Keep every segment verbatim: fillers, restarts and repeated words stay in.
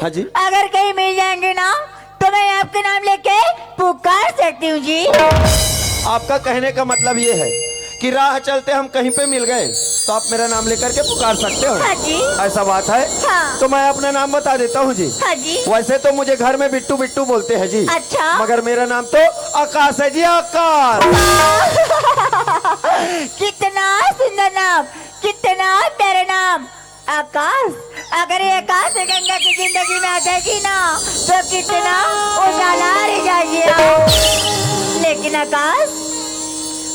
हाँ जी। अगर कहीं मिल जाएंगे ना, तो मैं आपके नाम लेके पुकार सकती हूँ जी। आपका कहने का मतलब ये है कि राह चलते हम कहीं पे मिल गए तो आप मेरा नाम लेकर के पुकार सकते हो? हाँ जी। ऐसा बात है? हाँ। तो मैं अपना नाम बता देता हूँ जी। हाँ जी। वैसे तो मुझे घर में बिट्टू बिट्टू बोलते हैं जी। अच्छा। मगर मेरा नाम तो आकाश है जी, आकाश। कितना सुंदर नाम, कितना प्यारा नाम, आकाश। अगर ये आकाश गंगा की जिंदगी में आ जाएगी ना, तो कितना उजाला रह जाएगी आप। लेकिन आकाश,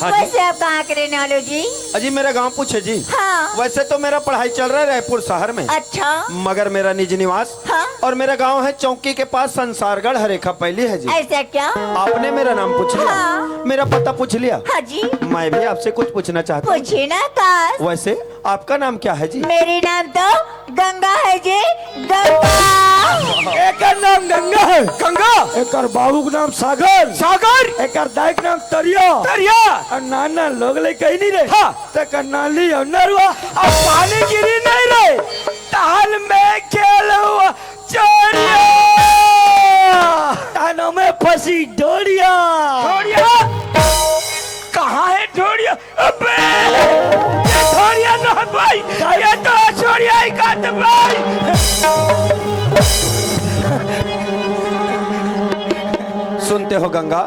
हाँ जी। वैसे आप कहाँ के रहने वाले हो जी? अजी, मेरा गांव पूछे जी। हाँ। वैसे तो मेरा पढ़ाई चल रहा है रायपुर शहर में। अच्छा। मगर मेरा निज निवास हाँ। और मेरा गांव है चौकी के पास संसारगढ़ हरेखा पैली है जी। ऐसा क्या? आपने मेरा नाम पूछ लिया, हाँ। मेरा पता पूछ लिया। हाँ जी। मैं भी आपसे कुछ पूछना चाहता हूँ। पूछिए ना आकाश। वैसे आपका नाम क्या है जी? मेरी नाम तो गंगा है जी, गंगा। एकर नाम गंगा है। गंगा। एकर बाबू के नाम सागर। सागर। एकर दाई के नाम तरिया। तरिया। और नाना लोग ले कहीं नहीं रहे। हाँ। तेकर नाली और नरुआ। अब पानी गिरी नहीं रहे। ताल में खेल हुआ चोरिया। तानों में फंसी डोरिया। डोरिया? कहाँ है डोरिया? अबे! ये डोरिया ना है भाई, ये तो छोड़िया ही काट भाई। सुनते हो गंगा?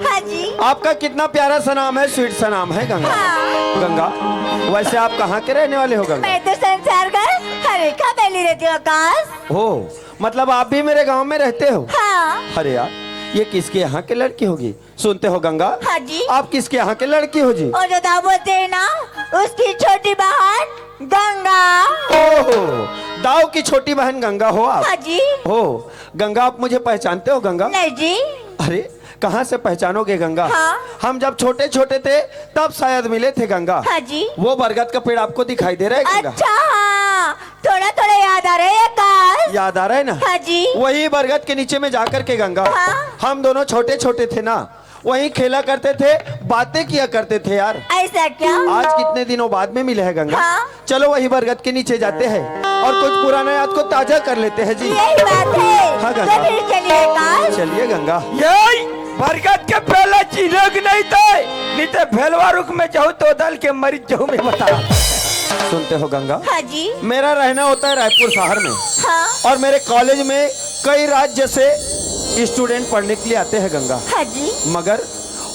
हाँ जी। आपका कितना प्यारा सा नाम है, स्वीट सा नाम है गंगा। हाँ। गंगा, वैसे आप कहाँ के रहने वाले हो गंगा? मैं तो संसारगढ़ हरेखा पैली रहती हूँ आकाश। हो, मतलब आप भी मेरे गांव में रहते हो? हाँ। अरे यार, ये किसके यहाँ के लड़की होगी? सुनते हो गंगा? हाँ जी। आप किसके यहाँ के लड़की हो जी? और जो दाऊ बोलते हैं ना, उसकी छोटी बहन गंगा। ओहो, दाऊ की छोटी बहन गंगा हो आप? हाँ जी। हो गंगा, आप मुझे पहचानते हो गंगा? नहीं जी। अरे, कहाँ से पहचानोगे गंगा? हाँ। हम जब छोटे छोटे थे तब शायद मिले थे गंगा। हाँ जी। वो बरगद का पेड़ आपको दिखाई दे रहा है गंगा? अच्छा, हाँ, थोड़ा थोड़ा याद आ रहा है आकाश। याद आ रहा है ना? हाँ जी। वही बरगद के नीचे में जाकर के गंगा, हाँ। हम दोनों छोटे छोटे थे ना, वहीं खेला करते थे, बातें किया करते थे यार। ऐसा क्या? आज कितने दिनों बाद में मिले हैं गंगा। हाँ। चलो वही बरगद के नीचे जाते हैं और कुछ पुराना याद को ताजा कर लेते हैं जी। यही बात है। हाँ गंगा। तो फिर चलिए आकाश। चलिए गंगा। ये बरगद के पहले चिरग नहीं थे, नहीं तो भेलवा रुख में जाऊँ तो दल के मरीज जाऊँ मैं बता। सुनते हो गंगा? हाँ जी। मेरा रहना होता है रायपुर शहर में। हाँ। और मेरे कॉलेज में कई राज्य से स्टूडेंट पढ़ने के लिए आते हैं गंगा। हाँ जी। मगर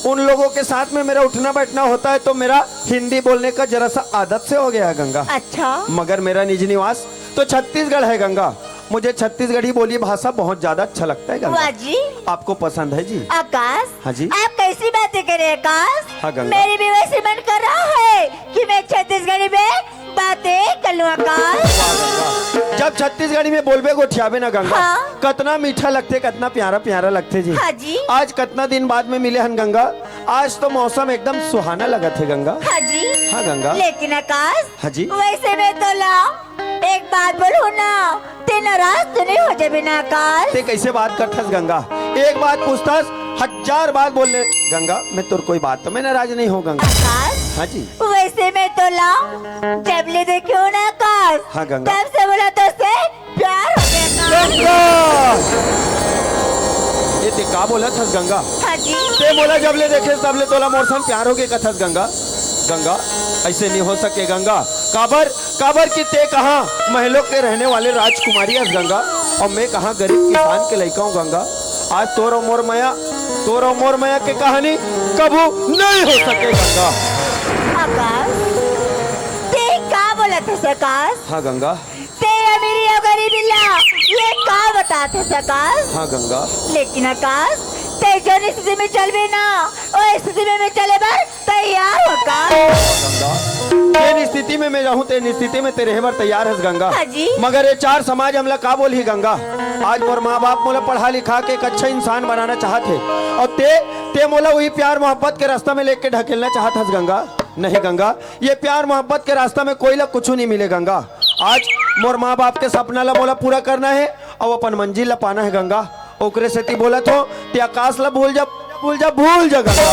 उन लोगों के साथ में मेरा उठना बैठना होता है तो मेरा हिंदी बोलने का जरा सा आदत से हो गया है गंगा। अच्छा। मगर मेरा निज निवास तो छत्तीसगढ़ है गंगा। मुझे छत्तीसगढ़ी बोली भाषा बहुत ज्यादा अच्छा लगता है गंगा। वाह जी। आपको पसंद है जी? आकाश, हाँ जी। आप कैसी बातें कर रहे हैं आकाश? हाँ गंगा। मेरी भी वैसे मन कर रहा है कि मैं छत्तीसगढ़ी में बातें कर लूं आकाश। वाह गंगा। जब छत्तीसगढ़ी में बोलबे गोठियाबे ना गंगा, हाँ। कतना मीठा लगथे, कतना प्यारा प्यारा लगथे जी। हाँ जी। आज कतना दिन बाद में मिले हन गंगा, आज तो मौसम एकदम सुहाना लगत हे गंगा। हाँ जी। हाँ गंगा। लेकिन आकाश, हाँ जी। वैसे में तोला एक बात बोलूं ना, ते नाराज तो नहीं हो जाबे ना आकाश? ते कैसे बात करथस गंगा? एक बात पूछथस, हजार बात बोल ले गंगा, मैं तोर कोई बात तो मैं नाराज नहीं हो गंगा। आकाश, हाँ जी। वैसे में तोला जब ले देखे हो ना आकाश, हाँ गंगा। तब से बोला तो से प्यार हो गया आकाश। गंगा! ये ते का बोलत हस गंगा? हाँ जी। ते मोला जब ले देखे तब ले तोला मोर संग प्यार हो गए कथस गंगा। गंगा, ऐसे नहीं हो सके गंगा। काबर, काबर कि ते कहाँ महलों के रहने वाले राजकुमारी हस गंगा, और मैं कहाँ गरीब किसान के लइका हूँ गंगा। आज तोर और मोर मया, तोर और मोर मया के कहानी कभू नहीं हो सके गंगा। आकाश, ते का बोलत हस आकाश? हाँ गंगा। ते अमीरी अउ गरीबी ला ये का बतात हस आकाश? हाँ गंगा। लेकिन आकाश, ते जौन स्थिति में चलबे ना, ओ स्थिति में मैं चले बर तैयार हो आकाश। गंगा, जेन स्थिति में मैं रहूं, तेन स्थिति में ते रहे बर तैयार हस गंगा। हाँ जी। मगर ये चार समाज हमला का बोलही गंगा? आज मोर माँ बाप मोला पढ़ा लिखा के एक अच्छा इंसान बनाना चाहत हे, और ते, ते मोला वही प्यार मोहब्बत के रास्ता में लेके ढकेलना चाहत हस गंगा। नहीं गंगा, ये प्यार मोहब्बत के रास्ता में कोई ला कुछ नहीं मिले गंगा। आज मोर माँ बाप के सपना ला मोला पूरा करना हे अउ अपन मंजिल ला पाना हे गंगा। ओकरे सेती बोलत हो, ते आकाश ला भूल जा, भूल जा, भूल जा गंगा।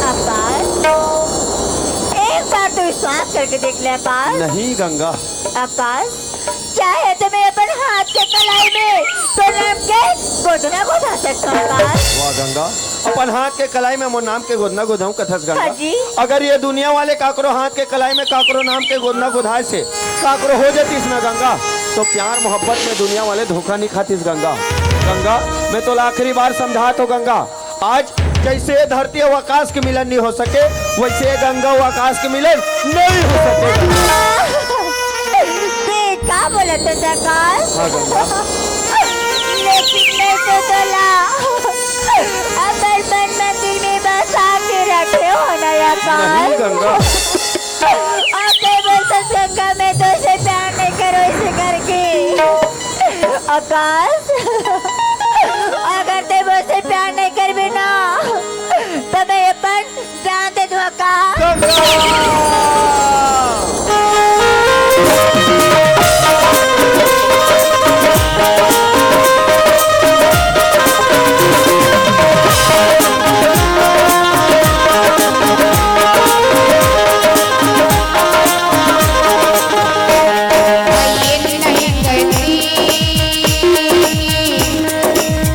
आकाश, एक बार तो विश्वास करके देख ले आकाश। नहीं गंगा। आकाश, चाहे तो मैं अपन हाथ के कलाई में तोर नाम के गोदना गोदा सकथंव, आकाश। वाह गंगा, अपन हाथ के कलाई में मोर नाम के गोदना गोदाहूं कथस गंगा। हाँ जी। अगर ये दुनिया वाले काकरो हाथ के कलाई में काकरो नाम के गोदना गोदाय से काकरो हो जातिस ना गंगा, तो प्यार मोहब्बत में दुनिया वाले धोखा नहीं खातिस गंगा। गंगा, मैं तोला आखिरी बार समझात हों गंगा, आज जैसे ये धरती अउ आकाश के मिलन नहीं हो सके, वैसे ये गंगा अउ आकाश के मिलन नहीं हो सके। ते का बोलत हस आकाश? हाँ, गंगा। लेकिन मैं तो तोला अपन मन मंदिर में बसा के रखे हों ना आकाश। नहीं, गंगा। अउ ते बोलथस गंगा, मैं तोसे प्यार नहीं करों, ऐसे करके। आकाश, अगर ते मोसे प्यार नहीं करबे ना, तो मैं अपन जान दे दूं आकाश। गंगा!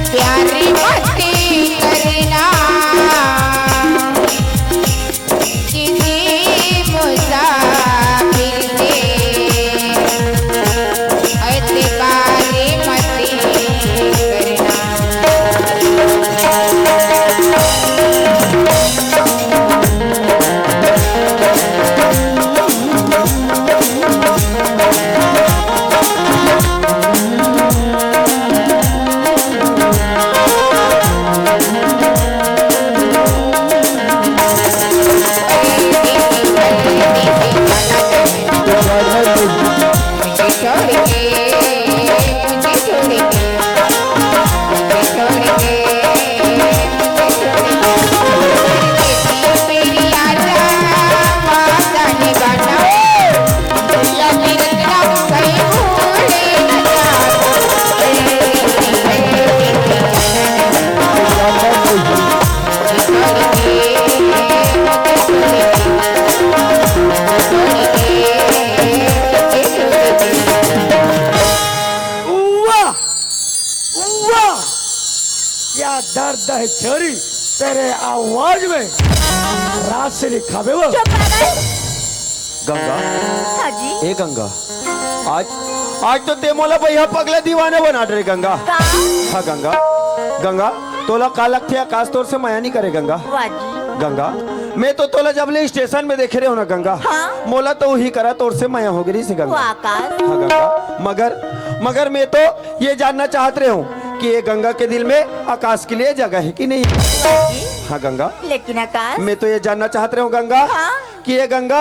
प्यार मत करना किसी मुसाफिर से, एतबार मत करना। वाह! वाह! क्या दर्द है छोरी, तेरे आवाज में रास लिखावे वो। चुप पागल। गंगा। हाँ जी। ए गंगा, आज, आज तो ते मोला बइहा पगला दीवाना बना डरे गंगा। का? हाँ गंगा, गंगा, तोला का लगथे आकाश तोर से मया नहीं करे गंगा? वाह जी। गंगा, मैं तो तोला जब ले स्टेशन में देखे रहे हो ना गंगा, हाँ। मोला तो उही करा तोर से मया हो गई से गंगा। वाह आकाश। हाँ गंगा, मगर, मगर मैं तो ये जानना चाहत रहे हूँ कि ये गंगा के दिल में आकाश के लिए जगह है कि नहीं? वाह जी। हाँ गंगा, लेकिन आकाश, मैं तो ये जानना चाहत रहे हूँ गंगा, हाँ। कि ये गंगा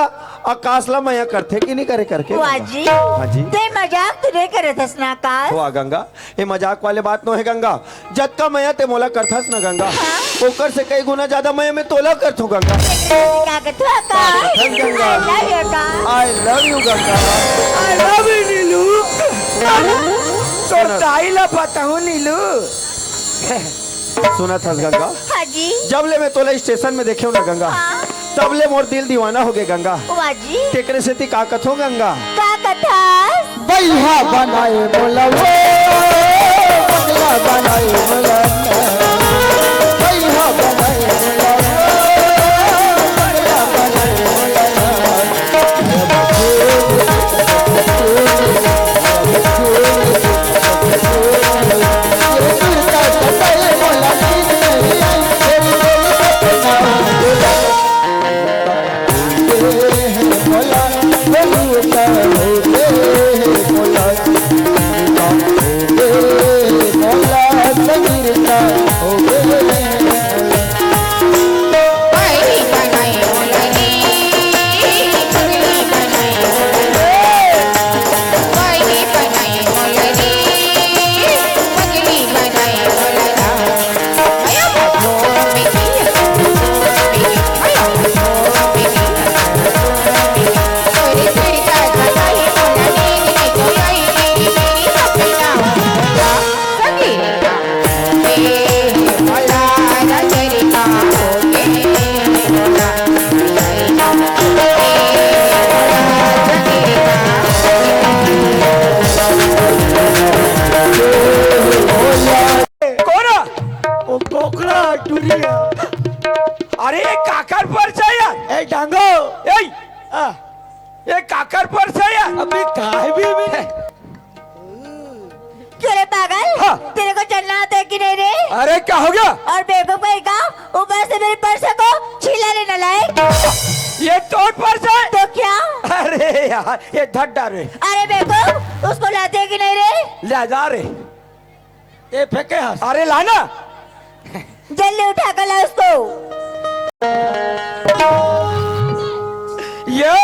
आकाश ला मया करथे कि नहीं करे करके वाह गंगा? जी। हाँ जी। ते मजाक तो नहीं करत हस ना आकाश? वाह गंगा, ये मजाक वाले बात नो है गंगा। जतका मया ते मोला करथस ना गंगा, हाँ। ओकर से कई गुना ज्यादा मया मैं तोला करथूं गंगा। का करथस Ganga? I love you Akash. I love you Ganga. I love you नीलू। तोर दाई ला बताऊं नीलू। सुनत हस गंगा? हाँ जी। जब ले मैं तोला स्टेशन में देखे हो ना गंगा, हाँ। तब ले मोर दिल दीवाना हो गए गंगा। वाह जी। तेकरे सेती का कथो गंगा? का कथस? बइहा बनाए मोला वो, बंगला बनाए मोला। बइहा बनाए मोला वो, बंगला बनाए मोला। टुकड़ा टुरी है। अरे, ये काकर परछाई यार? ए, डांगो। ए, आ। ये काकर परछाई यार? अभी काहे भी, भी। क्यों रे पागल? हाँ। तेरे को चलना आता है कि नहीं रे? अरे, क्या हो गया? और बेवकूफ कहीं का, ऊपर से मेरे परछाई को छीला रे नालायक। ये तोर परछाई? तो क्या? अरे यार, ये धड्डा रे। अरे बेवकूफ, उसको लाते हैं कि नहीं रे? ले जा रे। ये फेंके हस। अरे लाना। जल्दी उठा कर ला उसको। ये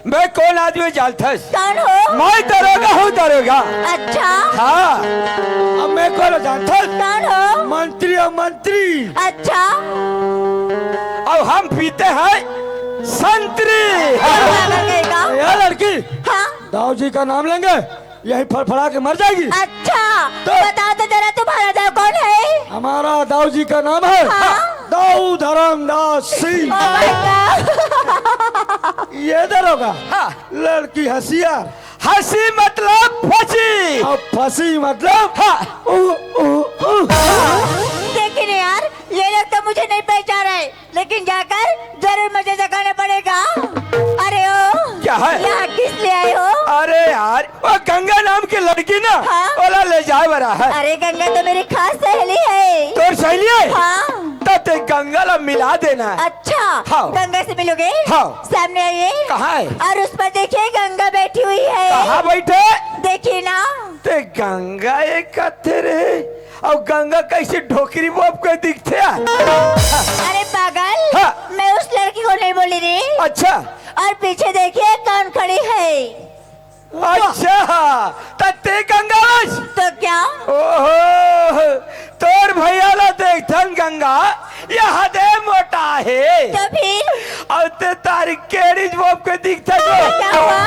मैं कौन आदमी जानथस? कौन हो? मैं दरोगा हूँ, दरोगा। अच्छा। हाँ। अब मैं कौन जानथस? कौन हो? मंत्री हूँ, मंत्री। अच्छा। अब हम पीते हैं संतरी। पागल कहीं का। ये लड़की हाँ। दाऊ जी का नाम लेंगे, यही फड़फड़ा के मर जाएगी। अच्छा, तो बताओ तो जरा, तुम्हारा दाऊ कौन है? हमारा दाऊ जी का नाम है हाँ। दाऊ Dharmdas Singh. Oh my God। ये दरोगा, हाँ। लड़की हंसियार। हंसी मतलब फंसी। अब फंसी मतलब हाँ। उ, उ, उ। देखिए ना यार, ये लोग तो मुझे नहीं पहचान रहे। लेकिन जाकर जरूर मुझे जगाना पड़ेगा। अरे ओ, क्या है? यहाँ किस लिए आए हो? अरे यार, वो गंगा नाम की लड़की ना, हाँ? ओला ले जाए वाला है। अरे गंगा तो मेरी खास सहेली है। तोर सहेली है? हाँ। तो ते गंगा ला मिला देना। अच्छा, हाँ। गंगा से मिलोगे? हाँ। सामने आइए। कहाँ है? और उस पर देखिए, गंगा बैठी हुई है। कहाँ बैठे? देखिए ना। ते गंगा एक कथे रे। अउ गंगा कैसे ढोकरी बाप के दिखथे यार? अरे पागल, हाँ। मैं उस लड़की को नहीं बोली रे। अच्छा। और पीछे देखिए कौन खड़ी है। अच्छा, त ते गंगा हस? तो क्या? ओहो, तोर भैया ला देखथन गंगा, ये हदे मोटा हे। तो फिर? अउ ते तारी केड़ी बाप के दिखथे तो? क्या हुआ?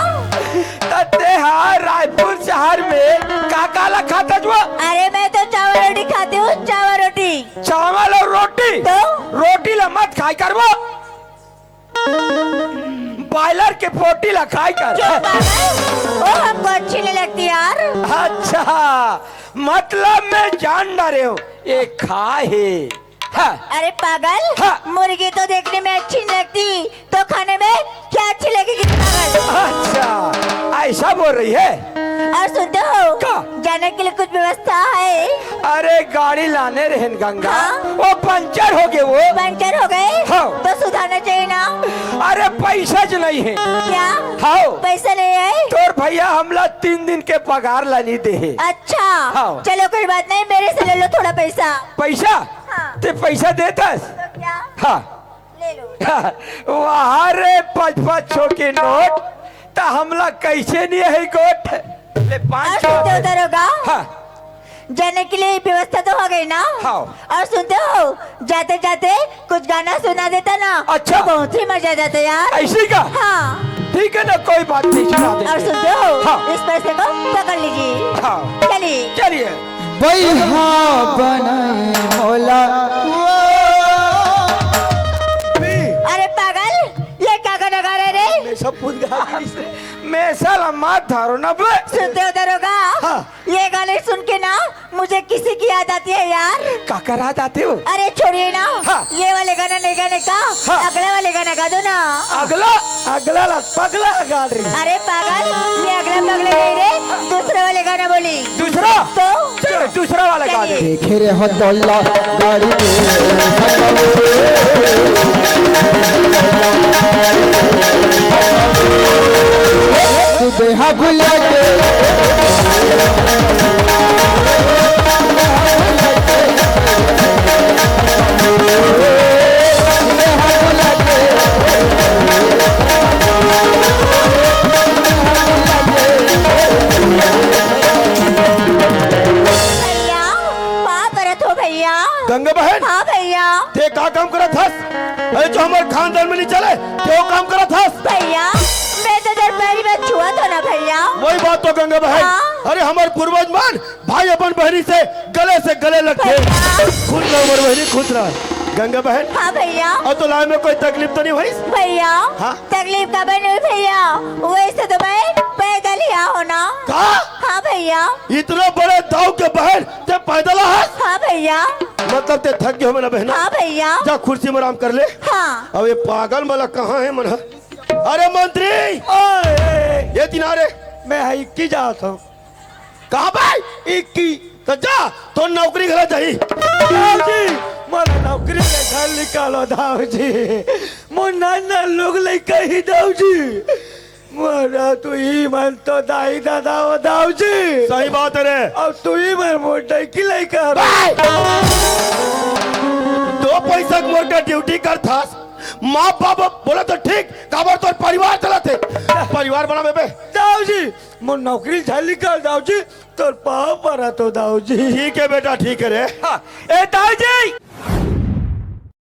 त ते हा रायपुर शहर में का का ला खाथस वो? अरे मैं तो चावल रोटी खाती हूँ, चावल रोटी। चावल और रोटी? तो? रोटी ला मत खाई करबो। बॉयलर के पोटी ला खाई कर। चुप पागल, वो हमको अच्छी नहीं लगती यार। अच्छा, मतलब मैं जान डारे हूँ, ये खाए हे। हाँ। अरे पागल, हाँ। मुर्गी तो देखने में अच्छी नहीं लगती, तो खाने में क्या अच्छी लगेगी पागल? अच्छा, ऐसा बोल रही है। और सुनते हो, का? जाने के लिए कुछ व्यवस्था है? अरे गाड़ी लाने रहेन गंगा, हाँ? वो पंचर हो गए वो। पंचर हो गए? हाँ। तो सुधारना चाहिए ना। अरे पैसा ज नहीं है। क्या? हाँ। पैसा नहीं है? तोर भैया हमला तीन दिन के पगार ला नहीं दे है। अच्छा। हाँ। चलो कोई बात नहीं, मेरे से ले लो थोड़ा पैसा। पैसा? हाँ। ते पैसा देथस? तो क्या? हाँ। ले लो। वाह रे, पाँच पाँच सौ के नोट, त हमला कैसे नहीं है गोठ? ले पाँच और सौ सुनते हो दे। दरोगा? हाँ। जाने के लिए व्यवस्था तो हो गई ना? हाँ। और सुनते हो, जाते जाते कुछ गाना सुना देता ना, अच्छा। तो बहुत ही मजा आ जाता यार। ऐसी का? हाँ। ठीक है ना, कोई बात नहीं, सुना दे। और सुनते हो, हाँ। इस पैसे को पकड़ लीजिए। हाँ। चलिए। चलिए। बैहा बनई मोला। अरे पागल, ये का गाना गा रहे रे? मैं सब भूल गया। मैं साला मात धारो ना बे। सुनते हो दरोगा? हाँ। ये गाने सुन के ना मुझे किसी की याद आती है यार। काकर याद आते हो? अरे छोड़िए ना। हाँ। ये वाले गाना नहीं गाने का, हाँ। अगला वाले गाना गा दो ना। अगला? अगला ला पगला गा रही। अरे पागल, ये अगला पगला नहीं रे, दूसरे वाले गाना बोली। दूसरा? तो? चलो, दूसरा वाला गा दे। चलिए। देखे रे हो दल्ला गाड़ी में। तू देहा भुला के। भैया, पाँव परत हो भैया। गंगा बहन, हाँ भैया। ते का काम करत हस? अरे, जो हमारे खानदान में नहीं चले, ते वो काम करत हस? भैया, मैं तो जब पहली बार छुआ था ना भैया। वही बात तो गंगा बहन। हाँ। अरे, हमारे पूर्वज मन भाई अपन बहनी से गले से गले लग के। भैया। खुश रहो हमारे बहनी, खुश रहो। गंगा बहन। हाँ भैया। अउ तोला एमे कोई तकलीफ तो नइ होइस? भैया, हाँ? तकलीफ काबर नइ होही भैया, वइसे तो मैं पैदल ही आहों ना। का? हाँ भैया। इतना बड़े दाऊ के बहन तैं पैदल आहस? हाँ भैया। मतलब तैं थक गे होबे ना बहन? हाँ भैया। जा कुर्सी में आराम कर ले। हाँ। अब ये पागल मन ला कहाँ हे मन ह? अरे मंत्री! ओए! ये तिनारे। मैं ह इक्की जात हँव। कहाँ बे? इक्की। त जा, तोर नौकरी घला जाही। दाऊ जी, मोर नौकरी ले घर निकालो दाऊ जी। मोर नान नान लोग लइका ही दाऊ जी। मोर तुही मन तो दाई ददा हो दाऊ जी। सही बात हे रे। अउ तुही मन मोर डौकी लइका हरव। बे! दो पैसा के मोर का ड्यूटी करथस, माँ बाप बोले तो ठीक, काबर तोर परिवार चलत हे? परिवार बनाबे बे। दाऊ जी, मोर नौकरी झन निकाल दाऊ जी, तोर पाँव परत हों दाऊ जी। ठीक हे बेटा, ठीक हे रे। हाँ, ए दाऊ जी,